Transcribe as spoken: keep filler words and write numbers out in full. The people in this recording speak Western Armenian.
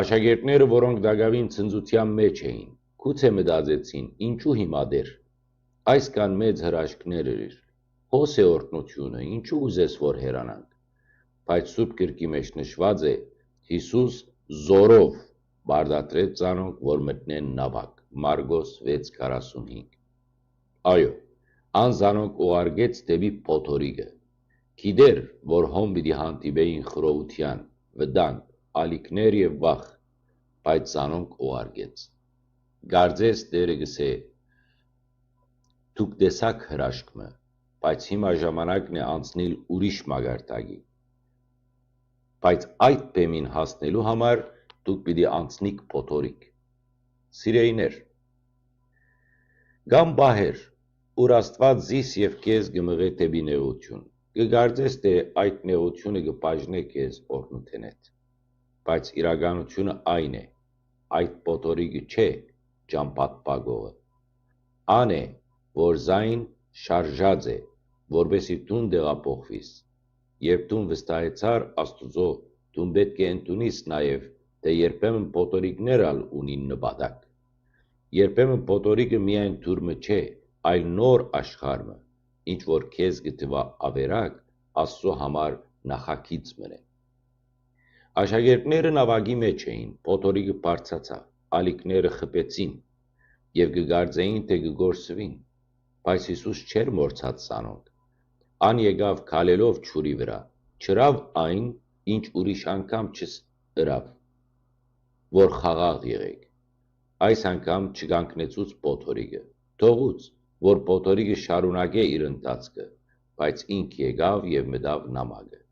Աշակերտները, որոնք տակաւին ցնծութեան մէջ էին, գուցե մտածեցին. «Ինչո՞ւ հիմա, Տէր։ Այսքան մեծ հրաշքներ ըրիր։ Հոս է օրհնութիւնը, ինչո՞ւ ուզես որ հեռանանք»։ Բայց Սուրբ Գրքի մէջ նշուած է. «Յիսուս զօրով պարտադրեց զանոնք որ մտնեն նաւակ»։ Մարկոս վեց քառասունհինգ։ Այո, ան զանոնք ուղարկեց դէպի փոթորիկը։ Գիտէր որ հոն պիտի հանդիպէին խռովութեան, վտանգ, ալիքներ եւ վախ, բայց զանոնք ուղարկեց։ Կարծես Տէրը կ'ըսէ. «Դուք տեսաք հրաշք մը, բայց հիմա ժամանակն է անցնիլ ուրիշ մակարդակի։ Բայց այդ բեմին հասնելու համար դուք պիտի անցնիք փոթորիկ»։ Սիրելիներ, կան պահեր, ուր Աստուած զիս եւ քեզ կը մղէ դէպի նեղութիւն։ Կը կարծես թէ այդ նեղութիւնը կը բաժնէ քեզ օրհնութենէդ։ Բայց իրականութիւնը այն է, այդ փոթորիկը չէ ճամբադ փակողը։ Ան է, որ զայն շարժած է, որպէսզի դուն տեղափոխուիս։ Երբ դուն վստահեցար Աստուծոյ, դուն պէտք է ընդունիս նաեւ թէ երբեմն փոթորիկներ ալ ունին նպատակ։ Երբեմն փոթորիկը միայն դուռ մը չէ, այլ նոր աշխարհ մը, ինչ որ քեզ կը թուայ աւերակ, Աստուծոյ համար նախագիծ մըն է։ Աշակերտները նաւակի մէջ էին, փոթորիկը բարձացաւ, ալիքները խփեցին եւ կը կարծէին թէ կը կորսուին, բայց Յիսուս չէր մոռցած զանոնք։ Ան եկաւ քալելով ջուրի վրայ, չըրաւ այն, ինչ ուրիշ անգամ չըրաւ, որ խաղաղ եղէք։ Այս անգամ չկանգնեցուց փոթորիկը։ Թողուց որ փոթորիկը շարունակէ իր ընթացքը, բայց ինք եկաւ եւ մտաւ նամակը։